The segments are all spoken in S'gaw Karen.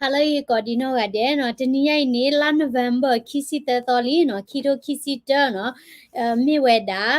ဟါလၢအဂ့ၤကိးဒံးနီၢ်ဂၤဒဲးနီၤ, တနံၤညါအံၤန့ၣ် လါ November ခံဆံသၢသီလံနီၤ, ခံထိခံဆံတၢနီၤ, မ့ၢ်ဝဲဒၣ်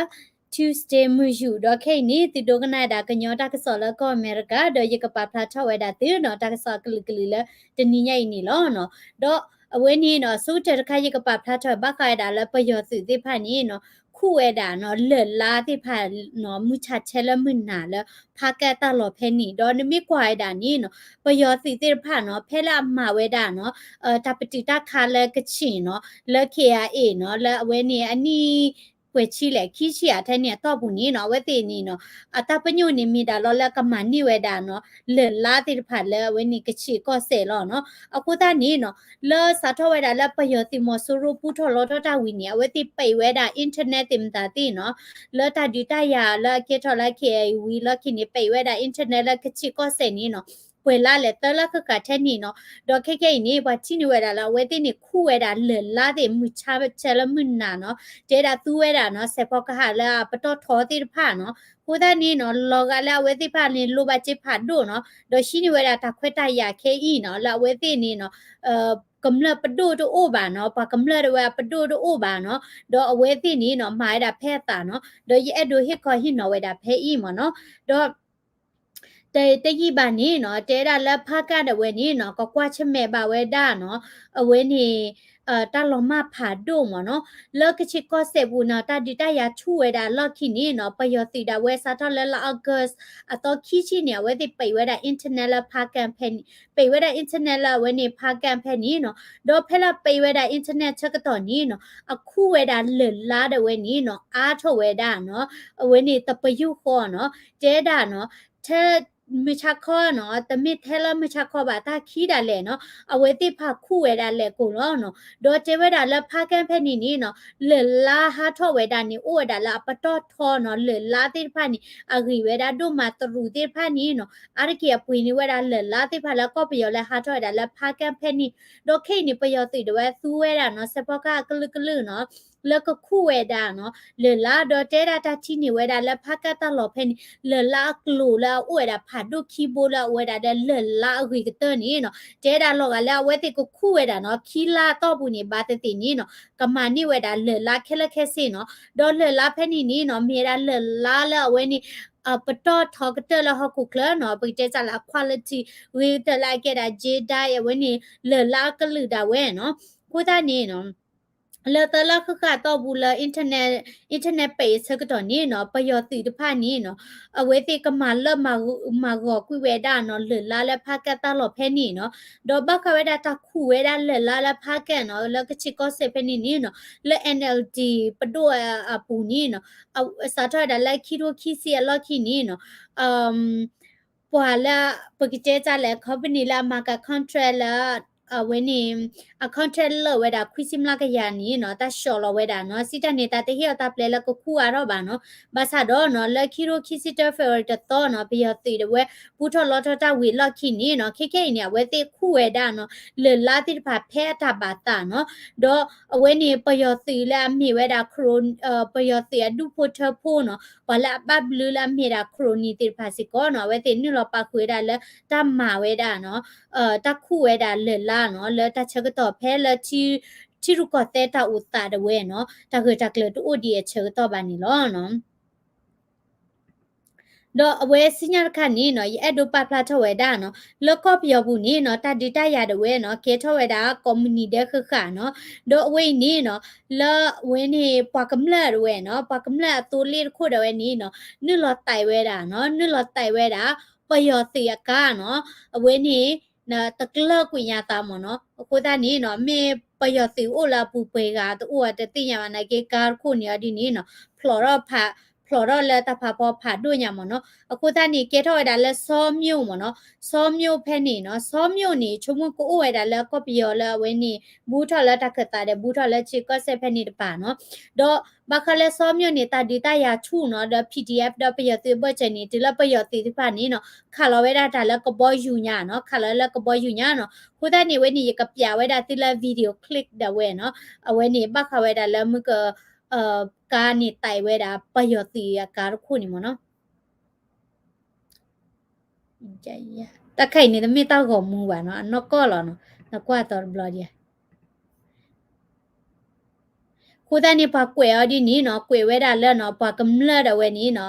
Tuesday မုၢ်ယူာ်, ဒီးခဲအံၤန့ၣ် သုဒိကနၣ်ဝဲဒၣ်ကညီတၢ်ကစီၣ်လၢကီၢ်အမဲရကၤ, ဒီးယကပာ်ဖျါထီၣ်ဝဲဒၣ်သုနီၤ တၢ်ကစီၣ်အကလုာ်ကလုာ်လၢတနံၤညါအံၤန့ၣ်လီၤနီၤ. ဒီးအဝဲန့ၣ်နီၤ အဆိကတၢၢ်တခါ ယကပာ်ဖျါထီၣ်ဘၣ်ဃးဝဲဒၣ်လၢပယီၤသုးသ့ၣ်တဖၣ်န့ၣ်နီၤ ခူၣ်ဝဲဒၣ်နီၤ လၢၢ်လါသ့ၣ်တဖၣ်နီၤ မုၢ်ဆါထဲလၢမုၢ်နၤလၢ ဖါကဲတၢ်လီၢ်ဖဲန့ၣ်, ဒီးနမ့ၢ်ကွၢ်ဝဲဒၣ်န့ၣ်နီၤ ပယီၤသုးသ့ၣ်တဖၣ်နီၤ ဖဲလၢအမၤဝဲဒၣ်နီၤ တၢ်ပတုာ်တၢ်ခးလၢကချ့ၣ်နီၤ လၢ K I A နီၤ လၢအဝဲန့ၣ်အနံၣ် ပှဲၤဆံလဲၣ် ခံဆံဧါထဲန့ၣ်အတီၢ်ပူၤန့ၣ်နီၤ အဝဲသ့ၣ်န့ၣ်နီၤ အတၢ်ပညိၣ်န့ၣ်မ့ၢ်ဒၣ်လီၤလၢကမၤန့ၢ်ဝဲဒၣ်နီၤ လၢၢ်လါသ့ၣ်တဖၣ်လၢအဝဲန့ၣ်ကချ့ၣ်ကီၢ်စဲၣ်လီၤနီၤ. အဃိသတးန့ၣ်နီၤ လၢစးထီၣ်ဝဲဒၣ်လၢပယီၤသုးမီၤစိရိၤပူထီၣ်လီထီၣ်တၢ်ဝံၤန့ၣ် အဝဲသ့ၣ်ပံးဝဲဒၣ် internet သ့ၣ်မတၤသ့ၣ်နီၤ လၢတၢ်ဒုးတၢ်ယၤလၢအကဲထီၣ်လၢ K I A ဝံၤလီၢ်ခံန့ၣ် ပံးဝဲဒၣ် internet လၢကချ့ၣ်ကီၢ်စဲၣ်န့ၣ်နီၤ ပှဲၤလါလဲၣ်သၢလါဃၣ်ဃၣ်ထဲန့ၣ်နီၤ. ဒီးခဲခဲအံၤန့ၣ် ပှၤထံၣ်န့ၢ်ဝဲဒၣ်လၢအဝဲသ့ၣ်န့ၣ်ခူၣ်ဝဲဒၣ်လၢၢ်လါသ့ၣ် မုၢ်ဆါထဲလၢမုၢ်နၤနီၤ တဲဒၣ်သူဝဲဒၣ်နီၤ စဲးဖီကဟၣ်လၢအပတီၢ်ထီသ့ၣ်တဖၣ်နီၤ. အဃိသတးန့ၣ်နီၤ လီၤဂာ်လၢအဝဲသ့ၣ်တဖၣ်န့ၣ် လိၣ်ဘၣ်စ့ဖးဒိၣ်နီၤ ဒီးဟံးန့ၢ်ဝဲဒၣ်တၢ်ခွဲးတၢ်ယာ်ခဲအံၤနီၤ လၢအဝဲသ့ၣ်န့ၣ်နီၤ ကမျၢၢ်ပဒိၣ်တအိၣ်ဘၣ်နီၤ ပှၤကမျၢၢ်တဝဲအပဒိၣ်တအိၣ်ဘၣ်နီၤ ဒီးအဝဲသ့ၣ်န့ၣ်နီၤ မၤဝဲဒၣ်ဖဲအသးနီၤ ဒီးယအဲၣ်ဒိးဟ့ၣ်ခီဟ့ၣ်နီၤဝဲဒၣ်ဖဲအံၤမ့ၢ်နီၤ. ဒီး တ တယံာ်ဘၣ်န့ၣ်နီၤ တဲဒၣ်လၢဖါကၣ်ဒၣ်ဝဲန့ၣ်နီၤ ကကွၢ်ဆၢၣ်မဲာ်ဘၣ်ဝဲဒၣ်နီၤ အဝဲန့ၣ် တၢ်လီၤမၢ်ဖးဒိၣ်မ့ၢ်နီၤ လၢကချ့ၣ်ကီၢ်စဲၣ်ပူၤနီၤ တၢ်ဒုးတၢ်ယၤဆူၣ်ဝဲဒၣ်အလီၢ်ခံန့ၣ်နီၤ ပယီၤသုးဒၣ်ဝဲစးထီၣ်လၢလါ August အသီခံဆံန့ၣ် အဝဲသ့ၣ်ပံးဝဲဒၣ် internet လၢဖါကၣ်ဖဲန့ၣ် ပံးဝဲဒၣ် internet လၢအဝဲန့ၣ်ဖါကၣ်ဖဲန့ၣ်နီၤ ဒီးဖဲလၢပံးဝဲဒၣ် internet ဆၢကတီၢ်န့ၣ်နီၤ အခူၣ်ဝဲဒၣ်လၢၢ်လါဒၣ်ဝဲန့ၣ်နီၤ အါထီၣ်ဝဲဒၣ်နီၤ အဝဲန့ၣ်တပယူာ်ဃီနီၤ တဲဒၣ်နီၤ ထဲ မုၢ်ဆါခီနီၤ တမ့ၢ်ထဲလၢမုၢ်ဆါခီဘၣ် တၢ်ခံဒၣ်လဲာ်နီၤ အဝဲသ့ၣ်တဖၣ်ခူၣ်ဝဲဒၣ်လဲာ်ကိာ်လီၤနီၤ ဒီးတဲဝဲဒၣ်လၢဖါကၣ်ဖဲန့ၣ်န့ၣ်နီၤ လၢၢ်လါဟးထီၣ်ဝဲဒၣ်န့ၣ် အိၣ်ဝဲဒၣ်လၢအပတီၢ်ထီနီၤ လၢၢ်လါသ့ၣ်တဖၣ်န့ၣ် အဂံၢ်ဝဲဒၣ်ဒိၣ်မး တရူးသ့ၣ်တဖၣ်န့ၣ်နီၤ အါတက့ၢ်အပှ့ၤန့ၢ်ဝဲဒၣ်လၢၢ်လါသ့ၣ်တဖၣ်လၢကီၢ်ပယီၤလၢဟးထီၣ်ဝဲဒၣ်လၢဖါကၣ်ဖဲန့ၣ် ဒီးခဲအံၤန့ၣ် ပယီၤသုးဒၣ်ဝဲသူဝဲဒၣ်နီၤ စဲးဖီကဟၣ်အကလုာ်ကလုာ်နီၤ လၢကခူၣ်ဝဲဒၣ်နီၤ လၢၢ်လါ ဒီးတဲဒၣ်တၢ်ထံၣ်န့ၢ်ဝဲဒၣ်လၢဖါကၣ်တၢ်လီၢ်ဖဲန့ၣ် လၢၢ်လါအကျိၤလၢအအိၣ်ဝဲဒၣ်ဖးဒိၣ်ခံဘိလၢအအိၣ်ဝဲဒၣ်ဒီးလၢၢ်လါအဂ့ၤကတၢၢ်န့ၣ်နီၤ တဲဒၣ်လီၤဂာ်လၢအဝဲသ့ၣ်ကခူၣ်ဝဲဒၣ်နီၤ ခံလါအတီၢ်ပူၤန့ၣ် ဘၣ်သ့ၣ်သ့ၣ်န့ၣ်နီၤ ကမၤန့ၢ်ဝဲဒၣ်လၢၢ်လါခဲလၢာ်ခဲဆ့နီၤ ဒီးလၢၢ်လါဖဲန့ၣ်န့ၣ်နီၤ မ့ၢ်ဝဲဒၣ်လၢၢ်လါလၢအဝဲန့ၣ် ပတီၢ်ထီကတၢၢ်လၢဟီၣ်ခိၣ်ချၢနီၤ ပကတဲစၢ်လၢအ quality ဂ့ၤကတၢၢ်လၢအကဲဒၣ် Jedi အဝဲန့ၣ် လၢၢ်လါအကလုာ်ဒၣ်ဝဲနီၤ အဃိသတးန့ၣ်နီၤ လၢသၢလါဃၣ်ဃၣ်အတီၢ်ပူၤလၢ internet internet ပံးအဆၢကတီၢ်န့ၣ်နီၤ ပယီၤသုးတဖၣ်န့ၣ်နီၤ အဝဲသ့ၣ်ကမၤလၢမၤဂီၤကွံာ်ဝဲဒၣ်နီၤ လၢၢ်လါလၢဖါကၣ်တၢ်လီၢ်ဖဲန့ၣ်နီၤ ဒီးဘၣ်ဃးဝဲဒၣ်တၢ်ခူၣ်ဝဲဒၣ်လၢၢ်လါလၢဖါကၣ်နီၤ လၢကချ့ၣ်ကီၢ်စဲၣ်ဖဲန့ၣ်န့ၣ်နီၤ လၢ N L D ပဒိၣ်အပူၤန့ၣ်နီၤ စးထီၣ်ဝဲဒၣ်လၢခံထိခံဆံအလီၢ်ခံန့ၣ်နီၤ ပှၤလၢ ပကတဲတၢ်လဲၣ် company လၢအမၤကၤ contract လၢ အဝဲန့ၣ် အ contract လၢာ်ဝဲဒၣ်ခွံဆံမျးကယၤန့ၣ်နီၤ တၢ်ဆှီလီၤဝဲဒၣ်နီၤ စံးတၢ်န့ၣ် တၢ်တဟ့ၣ်အီၤတၢ်ပျဲလၢကခူၣ်အါထီၣ်ဘၣ်နီၤ ဘၣ်ဆၣ်ဒီးနီၤ လၢခံထိခံဆံတၢ February တသီနီၤ ပယီၤသုးဒၣ်ဝဲ ပူထီၣ်လီထီၣ်တၢ်ဝံၤအလီၢ်ခံန့ၣ်နီၤ ခဲခဲအံၤန့ၣ် အဝဲသ့ၣ်ခူၣ်ဝဲဒၣ်နီၤ လၢၢ်လါသ့ၣ်တဖၣ်ဖဲအတၢ်ဘၣ်သးနီၤ ဒီးအဝဲန့ၣ် ပယီၤသုးလၢအမ့ၢ်ဝဲဒၣ် ခရိ ပယီၤသုးအဒူၣ်ဖိထၢဖိနီၤ ပှၤလၢအဘၣ်ဘျုးလၢအမ့ၢ်ဒၣ်ခရိနံၤသ့ၣ်တဖၣ်စ့ၢ်ကီးနီၤ အဝဲသ့ၣ်နုာ်လီၤပာ်ဃုာ်ဝဲဒၣ်လၢတၢ်မၤဝဲဒၣ်နီၤ တၢ်ခူၣ်ဝဲဒၣ်လၢၢ်လါနီၤ လၢတၢ်ဆၢကတီၢ်ဖဲလၢ ထံရူၢ်ကီၢ်သဲးတၢ်အိၣ်သးဒၣ်ဝဲနီၤ တၢ်ဂၢၢ်တၢ်ကျၢၤတအိၣ်ဒံးအဆၢကတီၢ်ဘၣ်န့ၣ်လီၤ. ဒီးအဝဲဆူညါတခါန့ၣ်နီၤ ယအဲၣ်ဒိးပာ်ဖျါထီၣ်ဝဲဒၣ်နီၤ လၢကီၢ်ပယီၤပူၤန့ၣ်နီၤ တၢ်ဒုးတၢ်ယၤဒၣ်ဝဲနီၤ ကဲထီၣ်ဝဲဒၣ်ကိးမုၢ်နံၤဒဲးဃၣ်ဃၣ်နီၤ ဒီးအဝဲအံၤန့ၣ်နီၤ လၢအဝဲန့ၣ် ပှၤကမျၢၢ်ဒၣ်ဝဲနီၤ ပှၤကမျၢၢ်အသိလ့ၣ်တခိၣ်ဒၣ်ဝဲန့ၣ်နီၤ နုာ်လီၤတဲာ်ဝဲဒၣ်နီၤ နုာ်လီၤတဲာ်ဝဲဒၣ် ပယီၤသုးအကါနီၤ အဝဲန့ၣ် တကျၢၢ်ကွံာ်ညါသးမ့ၢ်နီၤ အဃိသတးန့ၣ်နီၤ မ့ၢ်ပယီၤသုးအိၣ်လၢအပူၤပှဲၤဂၤတအိၣ် တသ့ၣ်ညါဘၣ်နာ်က့ ကါတခိၣ်န့ၣ်အီၤဒ်န့ၣ်နီၤ ဖျိးထီၣ်ဖး ဖျိးထီၣ်လၢတၢ်ဖးဖီဖးဒိၣ်ညါမ့ၢ်နီၤ အဃိသတးန့ၣ် ကဲထီၣ်ဝဲဒၣ်လၢဆီမျိုးမ့ၢ်နီၤ ဆီမျိုးဖဲန့ၣ်နီၤ ဆီမျိုးန့ၣ် ဆိကမိၣ်ကအိၣ်ဝဲဒၣ်လၢကီၢ်ပယီၤလၢအဝဲန့ၣ် ဘူးထီၣ်လၢတၢ်ခၢၣ်သးဒီး ဘူးထီၣ်လၢကချ့ၣ်ကီၢ်စဲၣ်ဖဲန့ၣ်တပၤနီၤ ဒီးဘၣ်ဃးလၢဆီမျိုးန့ၣ် တၢ်ဒုးတၢ်ယၤဆူၣ်နီၤ ဒီး P D F ဒီးပယီၤသုးအဘၢၣ်စၢၤန့ၣ် တုၤလၢပယီၤသုးသ့ၣ်တဖၣ်န့ၣ်နီၤ ခးလီၤဝဲဒၣ်တၢ်လၢကဘီယူၤညါနီၤ ခးလီၤလၢကဘီယူၤညါနီၤ အဃိသတးန့ၣ် အဝဲန့ၣ် ယကပျးဝဲဒၣ်သုလၢ video clip ဒၣ်ဝဲနီၤ အဝဲန့ၣ် ဘၣ်ဃးဝဲဒၣ်လၢမုၢ်က ကါန့ၣ်တဲာ်ဝဲဒၣ် ပယီၤသုးအကါတခိၣ်န့ၣ်မ့ၢ်နီၤ. တၢ်ခါအံၤန့ၣ် တမ့ၢ်တၢ်ဂီၤမူဘၣ်နီၤ, အနီၢ်ကီၢ်လီၤနီၤ, နကွၢ်သီတဘျီဒံးဧါ. အဃိသတးန့ၣ် ပှၤကွဲးအီၤဒ်န့ၣ်နီၤ, ကွဲးဝဲဒၣ်လၢနီၤ, ပှၤကမျၢၢ်ဒၣ်ဝဲန့ၣ်နီၤ,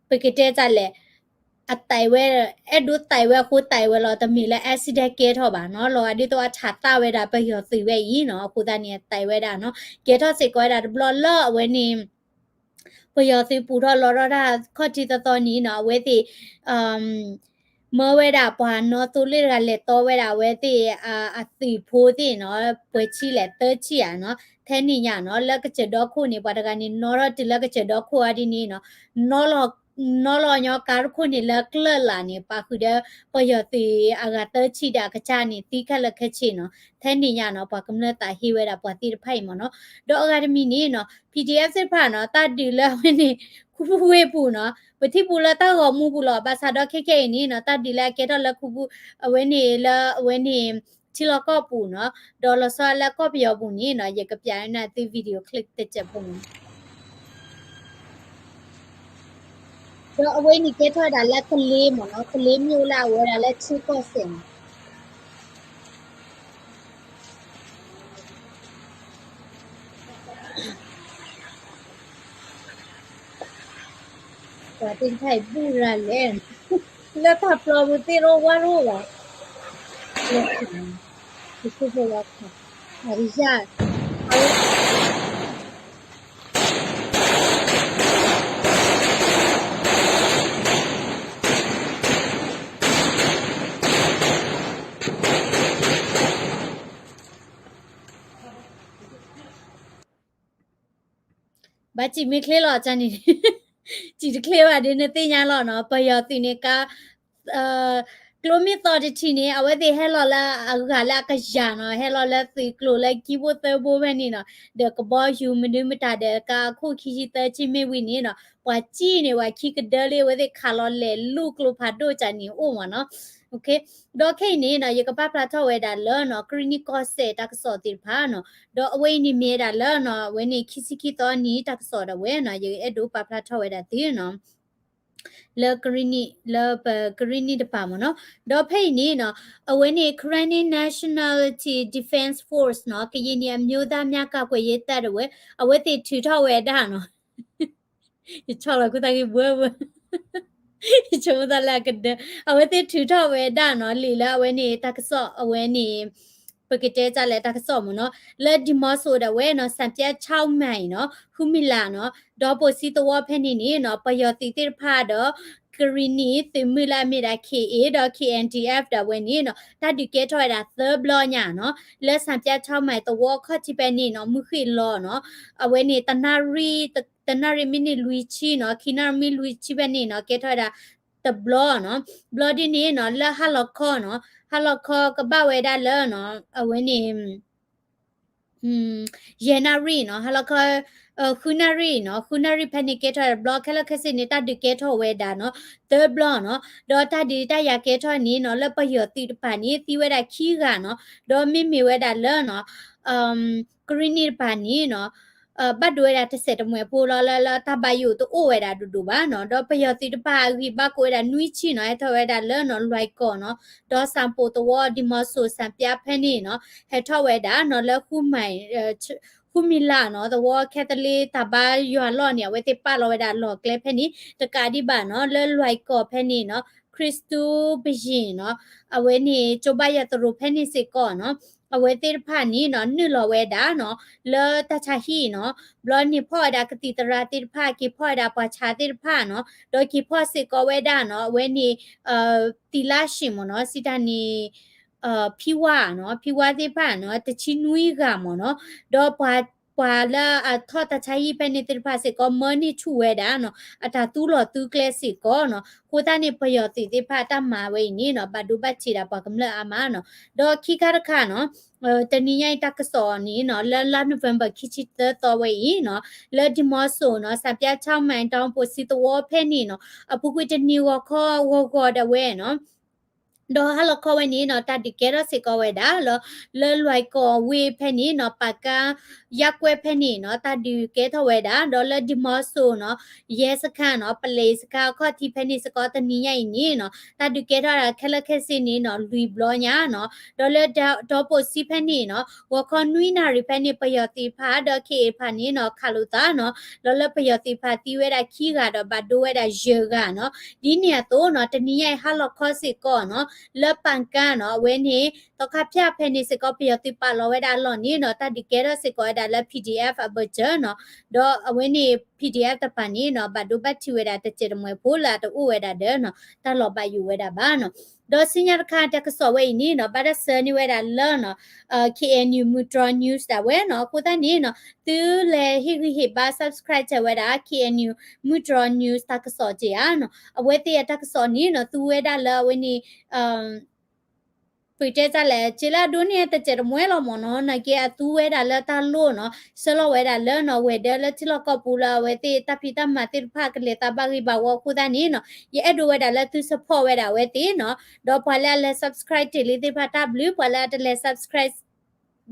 ပကတဲတၢ်လဲၣ်, အတဲဝဲ, အဲၣ်ဒိးတဲဝဲအဃိတဲဝဲလီၤ, တမ့ၢ်လၢ accident ကဲထီၣ်ဘၣ်နီၤ, လီၤဂာ်ဒ်သိးအထးသၣ်ဝဲဒၣ်ပယီၤသုးဝဲအံၤနီၤ, အဃိသတးန့ၣ် အတဲဝဲဒၣ်နီၤ, ကဲထီၣ်စ့ၢ်ကီးဝဲဒၣ်တဘျီလၢအဝဲန့ၣ် ပယီၤသုးပူၤထီၣ်လီထီၣ်တၢ်ခီၣ်ထံးသီသီန့ၣ်နီၤ, အဝဲသ့ၣ် မၢဝဲဒၣ်ပှၤနီၣ်သိလ့ၣ်တဂၤလဲၤတီဝဲဒၣ်အဝဲသ့ၣ် အသုးဖိသ့ၣ်နီၤ, ပှဲၤဆံလဲၣ်သၢဆံဧါနီၤ, ထဲန့ၣ်ညါနီၤ, လၢကစၢၢ်ဒီခိၣ်န့ၣ် ပှၤတဂၤန့ၣ် နီၣ်ထီၣ်တုၤလၢကစၢၢ်ဒီခိၣ်အီၤဒ်န့ၣ်နီၤ, နီၣ်လီၤညီကါတခိၣ်န့ၣ်လၢကျၢၢ်လၢ်န့ၣ် ပာ်ဃုာ်ဒီးပယီၤသုးအဂၤသၢဆံဒီးအကစၢ်န့ၣ် သံခဲလၢာ်ခဲဆ့နီၤ, ထဲန့ၣ်ညါနီၤ, ပှၤကမျၢၢ်သးဟ့ဝဲဒၣ်ပှၤသ့ၣ်တဖၣ်အံၤမ့ၢ်နီၤ, ဒီးအဂၤတမံၤန့ၣ်နီၤ, P D F သ့ၣ်တဖၣ်နီၤ, တၢ်ဒုးလၢအဝဲန့ၣ် ခူပူၤဝ့ၢ်ပူၤနီၤ, ပထံၣ်ပူၤလၢတၢ်ဂီၤမူပူၤလီၤ, ဘၣ်ဆၣ်ဒီးခဲခဲအံၤန့ၣ်နီၤ, တၢ်ဒုးလၢအကဲထီၣ်လၢခူပူၤ, အဝဲန့ၣ်လၢအဝဲန့ၣ် ထံလီၢ်ကီၢ်ပူၤနီၤ, ဒီးလီၤဆီလၢကီၢ်ပယီၤပူၤန့ၣ်နီၤ, ယကပျးနသု video clip တစဲးဖိမ့ၢ်နီၤ. ဒီးအဝဲန့ၣ်ကဲထီၣ်ဝဲဒၣ်လၢကလ့မ့ၢ်နီၤ, ကလ့မ့ၢ်အိၣ်လၢအဝဲဒၣ်လၢထံကီၢ်စဲၣ်နီၤ. ပှၤသ့ၣ်တဖၣ်အံၤဘူၣ်ရၤလဲၣ်, လၢတၢ်ပျီပူၤသ့ၣ်တအိၣ်ဝဲတအိၣ်ဘၣ်, လၢခါ, ယခိၣ်ဖိလၢခါ, အကယၢ် ဘၣ်စံၣ်မ့ၢ်ချ့လီၤန့ၣ်, စံၣ်တချ့ဘၣ်ဒီးနသ့ၣ်ညါလီၤနီၤ, ပယီၤသုးန့ၣ်ကါ ကျိမ့ၢ်သီတထံၣ်န့ၣ် အဝဲသ့ၣ်ဟဲလီၤလၢအဂၤလၢအကယၢ်နီၤ, ဟဲလီၤလၢသုးကျိၤလၢခံဘိသၢဘိဖဲန့ၣ်နီၤ, ဒီးကဘီယူၤမနုၤမတၤဒီး ကါအခိၣ်ခံဆံသၢဆံမ့ၢ်ဝံၤန့ၣ်နီၤ, ပှၤစံၣ်န့ၣ် ပှၤခံကဒၢလံ အဝဲသ့ၣ်ခးလီၤလဲၤလူၢ်ကျိဖးဒိၣ်ကန့ၣ်အိၣ်မ့ၢ်နီၤ. ဒီးခဲအံၤန့ၣ်နီၤ, ယကပာ်ဖျါထီၣ်ဝဲဒၣ်လၢနီၤ, ကရံၣ်နံၣ်ကီၢ်စဲၣ်တၢ်ကစီၣ်သ့ၣ်တဖၣ်နီၤ, ဒီးအဝဲအံၤန့ၣ်မ့ၢ်ဝဲဒၣ်လၢနီၤ, အဝဲန့ၣ်ခံဆံခံသီနံၤတၢ်ကစီၣ်ဒၣ်ဝဲနီၤ, ယအဲၣ်ဒိးပာ်ဖျါထီၣ်ဝဲဒၣ်သုနီၤ လၢကရံၣ်နံၣ်, လၢပကရံၣ်နံၣ်တပၤမ့ၢ်နီၤ. ဒီးဖဲအံၤန့ၣ်နီၤ, အဝဲန့ၣ် Karenni Nationality Defense Force နီၤ, ကရင်နီအမျိုးသားများကာကွယ်ရေးတပ် ဒၣ်ဝဲ, အဝဲသ့ၣ်ထုးထီၣ်ဝဲဒၣ်နီၤ, ယဆီၣ်လီၤခူၣ်သၣ်ဂ့ၢ်ဘှၢဘှၢ ယဆိကမိၣ်သးလၢအကဒၢ, အဝဲသ့ၣ်ထုးထီၣ်ဝဲဒၣ်နီၤ, လံာ်လၢအဝဲန့ၣ်တၢ်ကစီၣ်အဝဲန့ၣ် ပကတဲတၢ်လၢတၢ်ကစီၣ်မ့ၢ်နီၤ, လၢဒံမီစိၤဒၣ်ဝဲနီၤ, စၣ်ပၠၣ်ဆီၣ်မဲနီၤ, ဃုမံၤလးနီၤ, ဒီးပိာ်စံသဝီဖဲန့ၣ်န့ၣ်နီၤ, ပယီၤသုးသ့ၣ်တဖၣ်ဒီး ကရံၣ်နံၣ်သုးမုၢ်လၢအမ့ၢ်ဒၣ် K A ဒီး K N D F ဒၣ်ဝဲန့ၣ်နီၤ, တၢ်ဒုးကဲထီၣ်ဝဲဒၣ်သၢဘျီညါနီၤ, လၢစၣ်ပၠၣ်ဆီၣ်မဲသဝီခီၣ်ထံးဖဲန့ၣ်နီၤ, မုၢ်ဃ့ၢ်လီၤနီၤ, အဝဲန့ၣ် တနၣ်ရံၣ်မံးနံးလွံၢ်ဆံနီၤ, ခံနၣ်ရံၣ်မံးနံးလွံၢ်ဆံဖဲန့ၣ်နီၤ, ကဲထီၣ်ဝဲဒၣ်တဘျီနီၤ, ဘျီဒ်န့ၣ်နီၤ, လၢဟါလီၤခီနီၤ, ဟါလီၤခီကဘၣ်ဝဲဒၣ်လၢနီၤ, အဝဲန့ၣ် ယဲၢ်နၣ်ရံၣ်နီၤ, ဟါလီၤခီ ဃုနၣ်ရံၣ်နီၤ, ဃုနၣ်ရံၣ်ဖဲန့ၣ်ကဲထီၣ်တဘျီ, ခဲလၢာ်ခဲဆ့န့ၣ် တၢ်ဒုးကဲထီၣ်ဝဲဒၣ်နီၤ, သၢဘျီနီၤ, ဒီးတၢ်ဒုးတၢ်ယၤကဲထီၣ်န့ၣ်နီၤ, လၢပယီၤသုးတပၤန့ၣ် သံဝဲဒၣ်ခံဂၤနီၤ, ဒီးမ့မ့ၢ်ဝဲဒၣ်လၢနီၤ, ကရံၣ်နံၣ်တပၤန့ၣ်နီၤ, ဘၣ်ဒိဝဲဒၣ်တစဲးတမှဲးဖိလီၤ, လၢလၢတၢ်ဘၣ်ယိၣ်တအိၣ်ဝဲဒၣ်ဒိၣ်ဒိၣ်ဘၣ်နီၤ, ဒီးပယီၤသုးတပၤအဂံၢ်ဘၣ်ကိးဝဲဒၣ်နွံဆံနီၤ, ဟဲထီၣ်ဝဲဒၣ်လၢနီၤ, လွဲၢ်ကီၢ်နီၤ, ဒီးစၣ်ပိာ်သဝီ ဒံမီစိၤ စၣ်ပၠၣ်ဖဲန့ၣ်နီၤ, ဟဲထီၣ်ဝဲဒၣ်နီၤ, လၢ ဃုမံၤလးနီၤ, သဝီခဲသလ့တၢ်ဘါယွၤလီၢ်န့ၣ် အဝဲသ့ၣ်ပာ်လီၤဝဲဒၣ်လီၢ်ကျဲဖဲန့ၣ် တကးဒံးဘၣ်နီၤ, လၢလွဲၢ်ကီၢ်ဖဲန့ၣ်နီၤ, ခရံစတူဘယ့ၣ်နီၤ, အဝဲန့ၣ် ကၠိဘါယွၤသရိာ်ဖဲန့ၣ်စ့ၢ်ကီးနီၤ, အဝဲသ့ၣ်တဖၣ်န့ၣ်နီၤ, နုာ်လီၤဝဲဒၣ်နီၤ, လၢတၢ်ဆါဟံၣ်နီၤ, ဘျီန့ၣ်ဖီၣ်ဝဲဒၣ်ကသံၣ်သရၣ်သ့ၣ်တဖၣ်, က့ၤဖီၣ်ဝဲဒၣ်ပှၤဆါသ့ၣ်တဖၣ်နီၤ, ဒီးက့ၤဖီၣ်စ့ၢ်ကီးဝဲဒၣ်နီၤ, အဝဲန့ၣ် သံလၢၡံၣ်မ့ၢ်နီၤ, စံးတၢ်န့ၣ် ဖံဝါနီၤ, ဖံဝါသ့ၣ်တဖၣ်နီၤ, တဆံနွံဂၤမ့ၢ်နီၤ, ဒီးပှၤ ပှၤလၢအထီၣ်တၢ်ဆါဟံၣ်ဖဲန့ၣ်သ့ၣ်တဖၣ်စ့ၢ်ကီး မၢန့ၢ်ဆူၣ်ဝဲဒၣ်နီၤ, အတၢ်သူလီၤသူကျဲစ့ၢ်ကီးနီၤ, အဃိသတးန့ၣ် ပယီၤသုးသ့ၣ်တဖၣ်တၢ်မၤဝဲအံၤန့ၣ်နီၤ, ဘၣ်ဒိဘၣ်ထံးဒၣ်ပှၤကမျၢၢ်အါမးနီၤ, ဒီးခံခါတခါနီၤ, တနံၤညါအံၤတၢ်ကစီၣ်န့ၣ်နီၤ, လၢလါ November ခံဆံသၢသီဝဲအံၤနီၤ, လၢဒံမီစိၤနီၤ, စၣ်ပၠၣ်ဆီၣ်မဲ တီၤပိာ်စံသဝီဖဲန့ၣ်နီၤ, အပူၤကွံာ်တနံၤဂီၤခီဂီၤဂီၤဒၣ်ဝဲနီၤ ဒီးဟါလီၤခီဝဲန့ၣ်နီၤ တၢ်ဒုးကဲထီၣ်စ့ၢ်ကီးဝဲဒၣ်လီၤ. လၢလွဲၢ်ကီၢ်ဝ့ၢ်ဖဲန့ၣ်နီၤ ပာ်ကါ ယါကွဲဖဲန့ၣ်နီၤ တၢ်ဒုးကဲထီၣ်ဝဲဒၣ် ဒီးလၢဒံမီစိၤနီၤ ယဲစခါနီၤ ပလဲၤစခါအခီၣ်ထံးဖဲန့ၣ်စ့ၢ်ကီး တနံၤညါအံၤန့ၣ်နီၤ တၢ်ဒုးကဲထီၣ်ဒၣ်ခဲလၢာ်ခဲဆ့န့ၣ်နီၤ လွံၢ်ဘျီညါနီၤ. ဒီးလၢဒီပိာ်စံဖဲန့ၣ်နီၤ ဂီၤခီနွံနၣ်ရံၣ်ဖဲန့ၣ် ပယီၤသုးတဖၣ်ဒီး ခ့ၣ်အ့ၣ်တဖၣ်န့ၣ်နီၤ ခးလိာ်သးနီၤ ဒီးလၢပယီၤသုးတဖၣ်သံဝဲဒၣ်ခံဂၤဒီးဘၣ်ဒိဝဲဒၣ်ယဲၢ်ဂၤနီၤ. ဒ်န့ၣ်အသိးနီၤ တနံၤညါအံၤဟါလီၤခီစ့ၢ်ကီးနီၤ လၢပာ်ကါနီၤ အဝဲန့ၣ် သီခါဖၠၣ်ဖဲန့ၣ်စ့ၢ်ကီး ပယီၤသုးပာ်လီၤဝဲဒၣ်အလီၢ်န့ၣ်နီၤ တၢ်ဒုးကဲထီၣ်စ့ၢ်ကီးဝဲဒၣ်လၢ P D F အဘၢၣ်စၢၤနီၤ ဒီးအဝဲန့ၣ် P D F တဖၣ်န့ၣ်နီၤ ဘၣ်ဒိဘၣ်ထံးဝဲဒၣ်တစဲးတမှဲၤဖိလၢအတအိၣ်ဝဲဒၣ်ဒီးနီၤ တၢ်လီၤဘၣ်ယိၣ်ဝဲဒၣ်ဘၣ်နီၤ. ဒီးဆူညါတခါတၢ်ကစီၣ်ဝဲအံၤန့ၣ်နီၤ ဘၣ်တၢ်ဆှၢန့ၢ်ဝဲဒၣ်လၢနီၤ K N U မုၢ်တြီ news ဒၣ်ဝဲနီၤ အဃိသတးန့ၣ်နီၤ သုလဲၤဟ့ၣ်ဂံၢ်ဟ့ၣ်ဘါ subscribe ဝဲဒၣ် K N U မုၢ်တြီ news တၢ်ကစီၣ်က့ဧါနီၤ အဝဲသ့ၣ်အတၢ်ကစီၣ်န့ၣ်နီၤ သူဝဲဒၣ်လၢအဝဲန့ၣ် ပတဲတၢ်လဲၣ် က့လၢအဒိန့ၣ်တစဲးတမှဲၤလီၤမ့ၢ်နီၤ နာ်က့အသူဝဲဒၣ်လၢတၢ်လိၣ်နီၤ ဆှၢလီၤဝဲဒၣ်လၢနီၤ ဝဲၤဒၢလၢထံလီၢ်ကီၢ်ပူၤလၢအဝဲသ့ၣ်တၢ်ဖံးတၢ်မၤသ့ၣ်တဖၣ်ကလဲၤသးဘၣ်ဂ့ၤဘၣ်ဝီအဃိသတးန့ၣ်နီၤ ယအဲၣ်ဒိးဝဲဒၣ်လၢသု support ဝဲဒၣ်အဝဲသ့ၣ်နီၤ ဒီးပှၤလၢအလဲၤ subscribe တ့ၢ်လံသ့ၣ်တဖၣ်တၢ်ဘျုး ပှၤလၢအတလဲၤ subscribe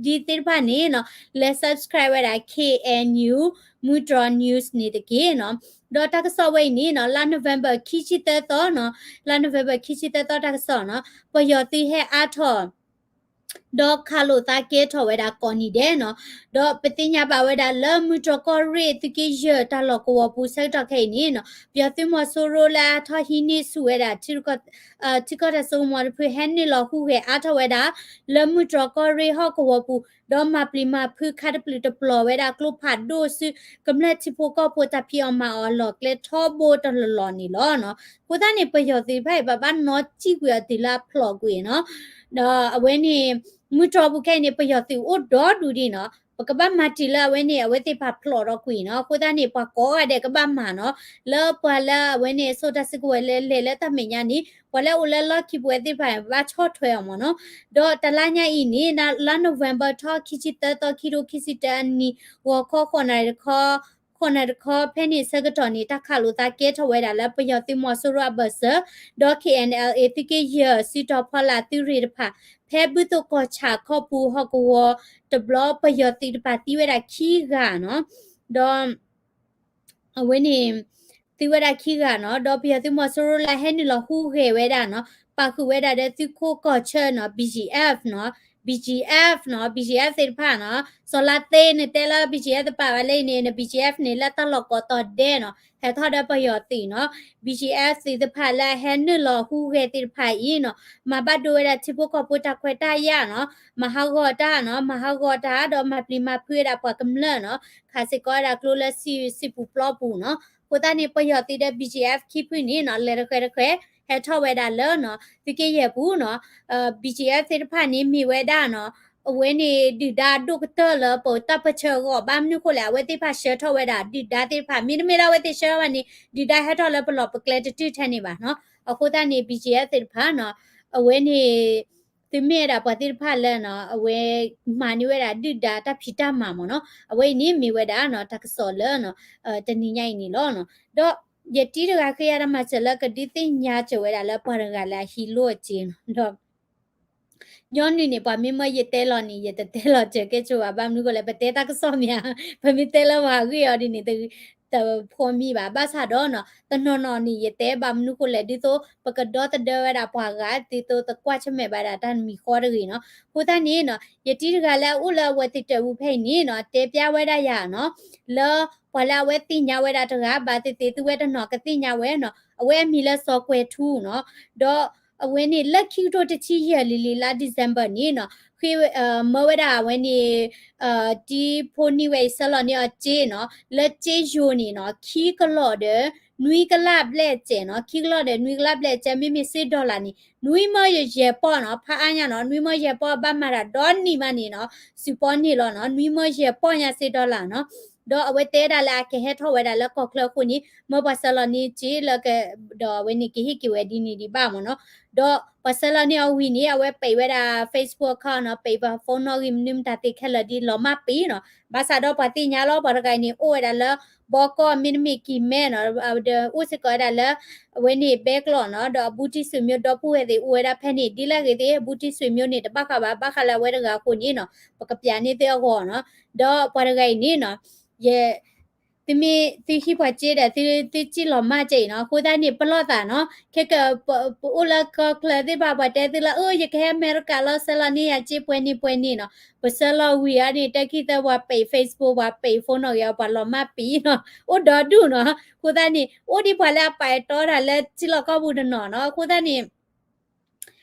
ဒ်သ့ၣ်တဖၣ်န့ၣ်နီၤ လဲၤ subscribe ဝဲဒၣ် K N U မုၢ်တြီ news န့ၣ်တက့ၢ်နီၤ. ဒီးတၢ်ကစီၣ်ဝဲအံၤန့ၣ်နီၤ လါ November ခံဆံသၢသီနီၤ လါ November ခံဆံသၢသီတၢ်ကစီၣ်နီၤ ပယီၤသုးဟဲအါထီၣ် ဒီးခးလိာ်သးကဲထီၣ်ဝဲဒၣ်ကိးနံၤဒဲးနီၤ. ဒီးပသ့ၣ်ညါဘၣ်ဝဲဒၣ်လၢမုၢ်တြီၢ်ကီၢ်ရ့ၣ် သုးက့ယဲၢ်တၢ်လီၢ်ကဝီၤပူၤဆၢကတီၢ်ခဲအံၤန့ၣ်နီၤ ပယီၤသုးမီၤစိရိၤလၢအထီၣ်ဟံးန့ၢ်ဆူၣ်ဝဲဒၣ် ထံကီၢ်တၢ်စိကမီၤတဖုဟဲနုာ်လီၤဟူးဂဲၤအါထီၣ်ဝဲဒၣ် လၢမုၢ်တြီၢ်ကီၢ်ရ့ၣ်ဟီၣ်ကဝီၤပူၤ ဒီးမၤပျံၤမၤဖုးခးတပျုာ်တပျီၤဝဲဒၣ်ကျိဖးဒိၣ်ဆူ ကမျၢၢ်ထံဖိကီၢ်ဖိတၢ်ဖံးအီၣ်မၤအီၣ်အလီၢ်ကျဲထီဘိတလီၢ်လီၢ်န့ၣ်လီၤနီၤ. အဃိသတးန့ၣ် ပယီၤသုးတဖၣ်အံၤ ဘၣ်ဘၣ်နီၣ်စံၣ်ကွံာ်အီၤတုၤလၢအဖျိးကွံာ်နီၤ. ဒီးအဝဲန့ၣ် မုၢ်တြီၢ်ပူၤခဲအံၤန့ၣ် ပယီၤသုးအိၣ်ဒီဒူၣ်ဒံးနီၤ. ပကဘၣ်မၤတံၢ်လၢအဝဲန့ၣ် အဝဲသ့ၣ်တဖၣ်ဖျိးထီၣ်ကွံာ်နီၤ. အဃိသတးန့ၣ် ပှၤကိးဂၤဒဲးကဘၣ်မၤနီၤ. လၢပှၤလၢအဝဲန့ၣ် စိာ်တၢ်စုကဝဲၤလၢလဲၤလၢတၢ်မဲာ်ညါန့ၣ် ပှၤလၢအအိၣ်လၢလီၢ်ခံပဝဲသ့ၣ်တဖၣ် ဘၣ်ဆီၣ်ထွဲအီၤမ့ၢ်နီၤ. ဒီးတလါညါအံၤန့ၣ် လါ November ထီၣ်ခံဆံသၢသီ ခံထိခံဆံတၢအနံၤ ဂီၤခီဃိးနၣ်ရံၣ်တခီ ဃိးနၣ်ရံၣ်တခီဖဲန့ၣ်ဆၢကတီၢ်န့ၣ် တၢ်ခးလိာ်သးကဲထီၣ်ဝဲဒၣ်လၢပယီၤသုးမီၤစိရိၤအဘၢၣ်စၢၤ ဒီး K N L A သုးက့ယဲၢ် စုတီၤဖီလာ်သုးရ့ၣ်တဖၣ် ဖဲဘုသိၣ်ကီၢ်ဆၣ်ခီပူၤဟီၣ်ကဝီၤတဘျီ ပယီၤသုးတဖၣ်သံဝဲဒၣ်ခံဂၤနီၤ. ဒီး အဝဲန့ၣ် သံဝဲဒၣ်ခံဂၤနီၤ, ဒီးပယီၤသုးမီၤစိရိၤလၢဟဲနုာ်လီၤဟူးဂဲၤဝဲဒၣ်နီၤ, ပာ်ဃုာ်ဝဲဒၣ်ဒီးသုးခိၣ်ကီၢ်ဆၢနီၤ, B G F နီၤ, B G F နီၤ, B G F သ့ၣ်တဖၣ်နီၤ, စီၤလါသ့နတဲလၢ B G F တပာ်ဘၣ်လၢအံၤန့ၣ် န B G F န့ၣ်လၢတၢ်လီၢ်ကိးတီၤဒဲးနီၤ, ဟဲထီၣ်ဒီးပယီၤသုးနီၤ, B G F သုးတဖၣ်လၢအဟဲနုာ်လီၤဟူးဂဲၤသ့ၣ်တဖၣ်အံၤနီၤ, မၤဘၣ်ဒိဝဲဒၣ်ထံဖိကီၢ်ဖိတၢ်ခွဲးတၢ်ယာ်နီၤ, မၤဟးဂီၤတၢ်နီၤ, မၤဟးဂီၤတၢ်ဒီးမၤပျံၤမၤဖုးဝဲဒၣ်ပှၤကမျၢၢ်နီၤ, ခးစ့ၢ်ကီးဝဲဒၣ်ကျိလၢစံာ်ပူၤပျီပူၤနီၤ, အဃိသတးန့ၣ် ပယီၤသုးဒီး B G F ခံဖုန့ၣ်နီၤ လဲၤတခွဲးတခွဲး ဟဲထီၣ်ဝဲဒၣ်လၢနီၤ သုးက့ယဲၢ်ပူၤနီၤ, B G F သ့ၣ်တဖၣ်န့ၣ်မ့ၢ်ဝဲဒၣ်နီၤ, အဝဲန့ၣ်ဒုၣ်ဒါဒိၣ်ကတၢၢ်လၢပတၢ်ပၢၢ်ဆၢအဂီၢ် ဘၣ်မနုၤဃိလဲၣ် အဝဲသ့ၣ်တဖၣ်ဆှၢထီၣ်ဝဲဒၣ်ဒုၣ်ဒါသ့ၣ်တဖၣ် မ့တမ့ၢ်လၢအဝဲသ့ၣ်ဆှၢထီၣ်ဘၣ်န့ၣ် ဒုၣ်ဒါဟဲထီၣ်လၢပလီၢ်ပကျဲတတုၤထဲန့ၣ်ဘၣ်နီၤ, အဃိသတးန့ၣ် B G F သ့ၣ်တဖၣ်နီၤ, အဝဲန့ၣ် သုမ့ၢ်ဝဲဒၣ်ပှၤသ့ၣ်တဖၣ်လၢနီၤ အဝဲမၤန့ၢ်ဝဲဒၣ်ဒုၣ်ဒါတၢ်ဖံးတၢ်မၤမ့ၢ်နီၤ, အဝဲအံၤန့ၣ်မ့ၢ်ဝဲဒၣ်နီၤ တၢ်ကစီၣ်လၢနီၤ တနံၤညါအံၤန့ၣ်လီၤ. ဒီးယတံၤတဂၤဃ့ယၤတၢ်မၤစၢၤလၢကဒုးသ့ၣ်ညါစၢၤဝဲဒၣ်လၢပှၤတဂၤလၢအဟံးလိၢ်အစ့နီၤ, ဒီး ညီနုၢ်န့ၣ် ပှၤမ့ၢ်မၢယတဲလီၤန့ၣ် ယတတဲလီၤစၢၤကဲဆိဘၣ် ဘၣ်မနုၤဃိလဲၣ် ပတဲတၢ်ကစီၣ်မ့ၢ်ဧါ, ပမ့ၢ်တဲလၢပှၤအဂ့ၢ်အီၤဒ်န့ၣ် တဖိးမံဘၣ်, ဘၣ်ဆၣ်ဒီးနီၤ တနီၤနီၤန့ၣ် ယတဲဘၣ်မနုၤဃိလဲၣ် ဒ်သိး ပကဒီသဒၢဝဲဒၣ်ပှၤဂၤ ဒ်သိးသကွၢ်ဆၢၣ်မဲာ်ဘၣ်ဒၣ်တၢ်မံၤဃီတဂ့ၤနီၤ, အဃိသတးန့ၣ်နီၤ ယတံၤတဂၤလၢအအိၣ်လၢအဝဲသ့ၣ်တၢ်ပူၤဖဲအံၤန့ၣ်နီၤ တဲပျါဝဲဒၣ်ယၤနီၤ, လၢပှၤလၢအဝဲသ့ၣ်ညါဝဲဒၣ်တဂၤ ဘၣ်သ့ၣ်သ့ၣ်သုဝဲတနီၤကသ့ၣ်ညါဝဲနီၤ, အဝဲအမံၤလၢစီၤကွဲၤထူနီၤ, ဒီး အဝဲန့ၣ်လၢခံကထိတဆံယဲၢ်လံၤလံၤလါ December န့ၣ်နီၤ ဃ့ မၢဝဲဒၣ်အဝဲန့ၣ် တံၤဖိနံၤဝဲအံၤဆှၢလီၤန့ၢ်အီၤစ့နီၤ လၢစ့ယိၤန့ၣ်နီၤ ခံကလီၢ်ဒီး နွံကလးဘျဲၣ်စဲးနီၤ ခံကလီၢ်ဒီးနွံကလးဘျဲၣ်စဲး မ့မ့ၢ်စ့ဒီလၣ်န့ၣ် နွံမၢယဲၢ်ပီၢ်နီၤ ဖးအါညါနီၤ နွံမၢယဲၢ်ပီၢ်ဘၣ်မၤတၢ်ဒီနံၤမးန့ၣ်နီၤ စုပီၢ်န့ၣ်လီၤနီၤ နွံမၢယဲၢ်ပီၢ်ညါစ့ဒီလၣ်နီၤ ဒီးအဝဲတဲဒၣ်လၢအကဟဲထီၣ်ဝဲဒၣ်လၢကီၢ်ချၢအဃိန့ၣ် မၢပှၤဆှၢလီၤန့ၢ်စ့လၢ ဒီးအဝဲန့ၣ်ကဟ့ၣ်က့ၤဝဲဒ်န့ၣ်ဒံးဘၣ်မ့ၢ်နီၤ ဒီးပှၤဆှၢလီၤန့ၢ်အီၤဝံၤန့ၣ် အဝဲပံးဝဲဒၣ် Facebook account နီၤ, ပံးပှၤ phone နီၣ်ဂံၢ်မနုၤမတၤသ့ခဲလၢာ်ဒ်လီၤမၢ်ပံးနီၤ. ဘၣ်ဆၣ်ဒီးပှၤသ့ၣ်ညါလီၤ ပှၤတဂၤအံၤန့ၣ် အိၣ်ဝဲဒၣ်လၢ ဘီကီၢ် မ့တမ့ၢ်ကံၢ်မဲနီၤ, ဒီးအိၣ်စ့ၢ်ကီးဝဲဒၣ်လၢ အဝဲန့ၣ် ဘဲကျိာ်နီၤ, ဒီးအဘူးတံၢ်ဆွေမျိုးဒီပုၢ်ဝဲၢ်သ့ၣ်အိၣ်ဝဲဒၣ်ဖဲန့ၣ် ဒ်လဲၣ်ဂ့ၤသ့ၣ် ဘူးတံၢ်ဆွေမျိုးန့ၣ် တဘၣ်ဃးဘၣ်, ဘၣ်ဃးလၢအဝဲတဂၤအဃိန့ၣ်နီၤ, ပကပျးန့ၢ်သုအဂီၢ်နီၤ. ဒီးပှၤတဂၤအံၤန့ၣ်နီၤ, ယ သုမ့ၢ်သုဟံးပှၤစ့ဒီး သုစံၣ်လီၤမၢ်ကဲအံၤနီၤ, အဃိသတးန့ၣ် ပလီၢ်သးနီၤ, ခဲက ပအိၣ်လၢကီၢ်ချၢသ့ၣ်တဖၣ် ပှၤတဲသုလၢ အၢ ယကဟဲအမဲရကၤလီၤ ဆှၢလီၤန့ၢ်ယၤစ့ပှဲၤန့ၣ်ပှဲၤန့ၣ်နီၤ, ပဆှၢလီၤဝံၤအီၤန့ၣ် တၢ်ခံသၢပှၤပံး Facebook ပှၤပံး phone နီၣ်ဂံၢ်အီၤ ပှၤလီၤမၢ်ပံးနီၤ, အိၣ်ဒီဒူၣ်နီၤ, အဃိသတးန့ၣ် အိၣ်ဒံးပှၤလၢအပာ်အဲၣ်တီတၢ်လၢထံလီၢ်ကီၢ်ပူၤတနီၤနီၤ, အဃိသတးန့ၣ်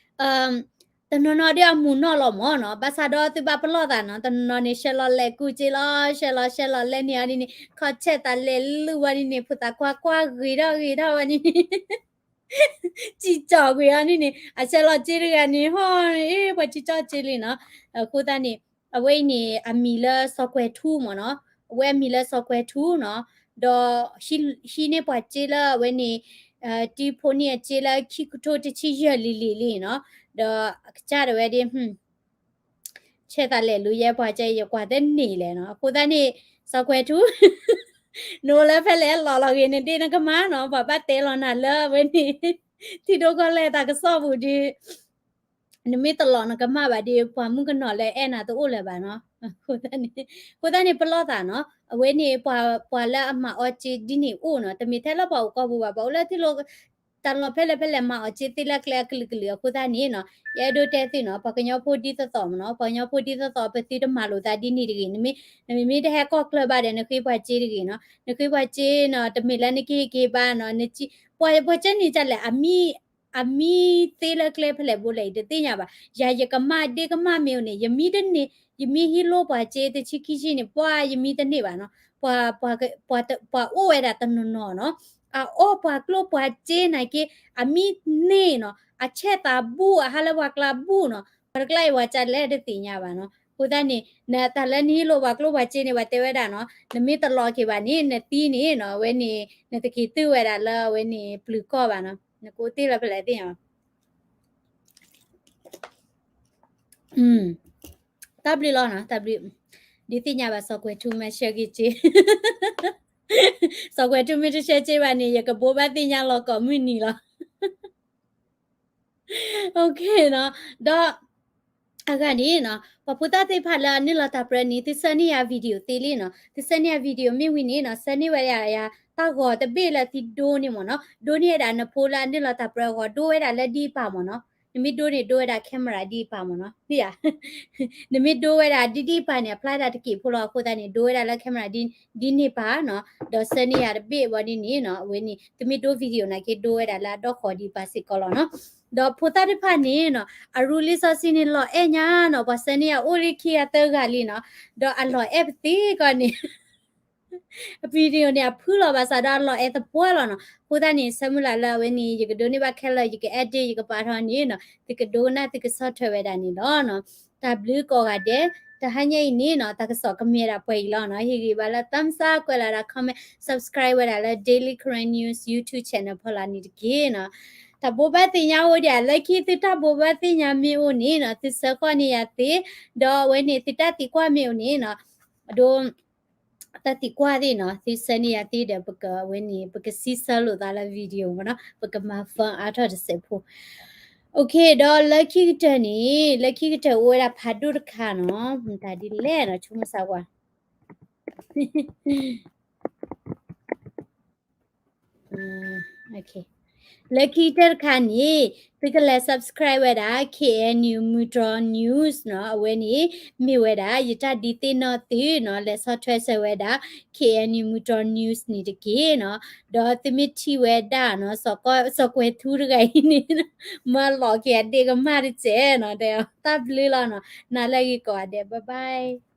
တနီၤနီၤဒ်အမူးနီၢ်လီၤမၢ်နီၤ, ဘၣ်ဆၣ်ဒီးသုဘၣ်ပလီၢ်သးနီၤ, တနီၤနီၤန့ၣ် ဆှၢလီၤလဲၤကူၣ်စ့လီၤ, ဆှၢလီၤဆှၢလီၤလဲၤန့ၢ်အီၤဒ်န့ၣ် ခီၣ်ဆဲၣ်သးလဲၤလုၢ်ဝဲဒ်န့ၣ် ဖိသၣ်ခွါကွၢ်ဂ့ၤထီၣ်ဂ့ၤထီၣ်ဝဲဒ်န့ၣ် စံၣ်ကၠီၣ်ကွံာ်အီၤဒ်န့ၣ် အဆှၢလီၤစ့တဂၤန့ၣ် ဟီၣ် ပှၤစံၣ်ကၠီၣ်စ့လံနီၤ, အဃိသတးန့ၣ် အဝဲအံၤန့ၣ် အမံၤလၢစီၤကွဲၤထူမၢ်နီၤ, အဝဲအမံၤလၢစီၤကွဲၤထူနီၤ, ဒီးဟံးန့ၢ်ပှၤစ့လၢအဝဲန့ၣ် တံၤဖိန့ၢ်အစ့လၢခံကထိတဆံယဲၢ်လံၤလံၤလံနီၤ, ဒီးအကစၢ်ဒၣ်ဝဲဒ် ဆဲးသးလဲၤလူၤယဲပှၤကဲ ယကွၢ်တန့ၢ်လဲၣ်နီၤ, အဃိသတးန့ၣ် စီၤကွဲၤထူ နအိၣ်လၢဖဲလဲၣ်လီၤလီၤဂ့ၤ နဒ့နကမၢ်နီၤ, ပှၤဘၣ်တဲလီၤနၤလၢအဝဲန့ၣ် ထံဒိၣ်ကီၢ်လဲၢ်တၢ်ကစီၣ်ပူၤဒီး နမ့ၢ်တလီၤနကမၢ်ဘၣ်ဒီး ပှၤမုၣ်ကနီၤလၢအဲၣ်နၤတအိၣ်လၢၤဘၣ်နီၤ, အဃိသတးန့ၣ် အဃိသတးန့ၣ် ပလီၢ်သးနီၤ, အဝဲန့ၣ် ပှၤလၢအမၤအီၤစ့ဒ်န့ၣ်အိၣ်နီၤ, တမ့ၢ်ထဲလၢပှၤအိၣ်ကီၢ်ပူၤဘၣ်, ပှၤအိၣ်လၢထံလီၢ် တၢ်လီၢ်ဖဲလဲၣ်ဖဲလဲၣ် မၤအီၤစ့သ့လၢကျဲအကလုာ်ကလုာ်အဃိသတးန့ၣ်နီၤ, ယအဲၣ်ဒိးတဲသုနီၤ, ပှၤကညီဖိဒ်သိးသိးမၢ်နီၤ, ပှၤကညီဖိဒ်သိးသိး ပသုတမၤလိာ်သးဒ်န့ၣ်တဂ့ၤ, နမ့ၢ် နမ့မ့ၢ်တဟဲကီၢ်ချၢဘၣ်ဒီး နဃ့ပှၤစ့တဂ့ၤနီၤ, နဃ့ပှၤစ့နီၤ, တမ့ၢ်လၢနကဟ့ၣ်က့ၤဘၣ်နီၤ, ပှၤ ပှၤကဲန့ၣ်ဒ်လဲၣ် အမံ အမံသ့လၢကျဲဖဲလဲၣ်ဘိလဲၣ် ယတသ့ၣ်ညါဘၣ်, ယၤယကမၢ်ဒ့ကမၢ်မ့ၢ်အိၣ်န့ၣ် ယမံတန့ၢ်, ယမံဟံးလိၢ်ပှၤစ့တဆံခံဆံန့ၣ် ပှၤယမံတန့ၢ်ဘၣ်နီၤ, ပှၤ ပှၤ ပှၤအိၣ်ဝဲဒၣ်တနီၤနီၤနီၤ, အအီၣ်ပှၤကျိၣ်ပှၤစ့နာ်က့ အမံန့ၢ်နီၤ, အဆဲးသးဘူၣ် အဟးလၢပှၤကျါဘူၣ်နီၤ, ပှၤတကျါအံၤပှၤကလဲၣ်တသ့ၣ်ညါဘၣ်နီၤ, အဃိသတးန့ၣ် နတၢ်လၢနဟံးလိၢ်ပှၤကျိၣ်ပှၤစ့န့ၣ် ပှၤတဲဝဲဒၣ်နီၤ, နမ့ၢ်တလီၤက့ၤဘၣ်န့ၣ် နသံန့ၣ်နီၤ, အဝဲန့ၣ် နတက့ၤတုၤဝဲဒၣ်လၢအဝဲန့ၣ် ပျုၤကီၢ်ဘၣ်နီၤ, နကအိၣ်တ့ၢ်လၢဖဲလဲၣ်သ့ၣ်ညါဘၣ် တၢ်ဘျုးလီၤနီၤ, တၢ်ဘျုး, ဒ်သ့ၣ်ညါဘၣ် စီၤကွဲၤထူမ့ၢ်ဆှၢက့ၤစ့, စီၤကွဲၤထူမ့ၢ်တဆှၢစ့ဘၣ်န့ၣ် ယကဘိးဘၣ်သ့ၣ်ညါလီၤကိးမုၢ်နံၤလီၤ. ဒီး အဂၤန့ၣ်နီၤ, ပှၤဖိသၣ်သ့ၣ်တဖၣ်လၢအနုာ်လီၤတၢ်ပြၢန့ၣ် သုဆှၢန့ၢ်ယၤ video သ့လံနီၤ, သုဆှၢန့ၢ်ယၤ video မ့ၢ်ဝံၤန့ၣ်နီၤ, ဆှၢန့ၢ်ဝဲဒၣ်ယၤ တၢ်ဂီၤတဘ့ၣ်လၢသုဒိန့ၢ်မၢ်နီၤ, ဒိန့ၢ်ဝဲဒၣ်နဖိလၢအနုာ်လီၤတၢ်ပြၢအဂီၢ် ဒိဝဲဒၣ်လၢဒ်အံၤပၤမၢ်နီၤ, နမ့ၢ်ဒိန့ၣ် ဒိဝဲဒၣ် camera ဒ်အံၤပၤမၢ်နီၤ, နမ့ၢ်ဒိဝဲဒၣ်ဒ်ဒ်အံၤပၤန့ၣ် အဖျါဒၣ်တက့ၢ်ဖိလီၤ, အဃိသတးန့ၣ် ဒိဝဲဒၣ်လၢ camera ဒ်န့ၢ်ပၤနီၤ, ဒီးဆှၢန့ၢ်ယၤတဘ့ၣ်ဘၣ်ဒ်န့ၣ်နီၤ, အဝဲန့ၣ် သုမ့ၢ်ဒိ video နာ်က့ ဒိဝဲဒၣ်လၢအဒီၣ်ဃီၤဒ်အံၤပၤစ့ၢ်ကီးလီၤနီၤ. ဒီးဖိသၣ်တဖၣ်န့ၣ်နီၤ, အရူလံာ်စီဆှံန့ၣ် လီၤအဲၣ်ညါနီၤ, ပှၤဆှၢန့ၢ်ယၤအိၣ်လၢခံဂၤသၢဂၤလံနီၤ, ဒီးအလီၤအဲၣ်ပသ့ကီးန့ၣ် video န့ၣ် အဖုလီၤဘၣ်ဆၣ်ဒီးအလီၤအဲၣ်သပှၢ်လီၤနီၤ, အဃိသတးန့ၣ် ဆၢမုၢ်လၢ်လၢအဝဲန့ၣ် ယကဒိးန့ၢ်ဘၣ်ခဲလၢာ် ယက edit ယကပာ်ထီၣ်န့ၣ်နီၤ, သုကဒိကနၣ်သုကဆီၣ်ထွဲဝဲဒၣ်န့ၣ်လီၤနီၤ. တၢ်ဘျုးကိးဂၤဒဲး, တဟါညါအံၤန့ၣ်နီၤ, တၢ်ကစီၣ်ကမ့ၢ်ဝဲဒၣ်ပှဲၤအံၤလီၤနီၤ, ဟ့ၣ်ဂံၢ်ဘါလၢ thumbs up ကွဲးလီၤဒၣ် comment, subscribe ဝဲဒၣ်လၢ Daily Karen News YouTube channel ဖီလာ်န့ၣ်တက့ၢ်နီၤ. တၢ်ဘိးဘၣ်သ့ၣ်ညါအိၣ်ဒံးဧါ, လၢခံသုတၢ်ဘိးဘၣ်သ့ၣ်ညါမ့ၢ်အိၣ်န့ၣ်နီၤ, သုဆၢဃီန့ၢ်ယၤသ့, ဒီးအဝဲန့ၣ်သုတၢ်သံကွၢ်မ့ၢ်အိၣ်န့ၣ်နီၤ, အဒိ တၢ်သံကွၢ်သ့ၣ်နီၤ, သုဆှၢန့ၢ်ယၤသ့ဒီး ပကဝဲန့ၣ် ပကစံးဆၢလိာ်သးလၢ video မၢ်နီၤ, ပကမၤ fun အါထီၣ်တစဲးဖိ. Okay, ဒီးလၢခံကတၢၢ်န့ၣ်, လၢခံကတၢၢ်အိၣ်ဝဲဒၣ်ဖးဒိၣ်တခါနီၤ, မတၤဒ်လဲၣ်နီၤ, ဆိကမိၣ်စၢ်ဝါ လၢခံကတၢၢ်တခါန့ၣ်, သုကလဲၤ subscribe ဝဲဒၣ် KNU Mutual News နီၤ, အဝဲန့ၣ် မ့ၢ်ဝဲဒၣ် ယတၢ်ဒုးသ့ၣ်နီၣ်သုနီၤ, လဲၤဆီၣ်ထွဲစၢၤဝဲဒၣ် KNU Mutual News န့ၣ်တက့ၢ်နီၤ. ဒီးသုမ့ၢ်ထံၣ်ဝဲဒၣ်နီၤ, စီၤကွဲၤထူတဂၤအံၤန့ၣ် မၤလီၤက့ၤအဒ့ၣ်ကမၢ်တစဲးနီၤ, တၢ်ဘျုးလီၤနီၤ, နၤလၢအဂ့ၤကိးဂၤဒဲး, bye bye.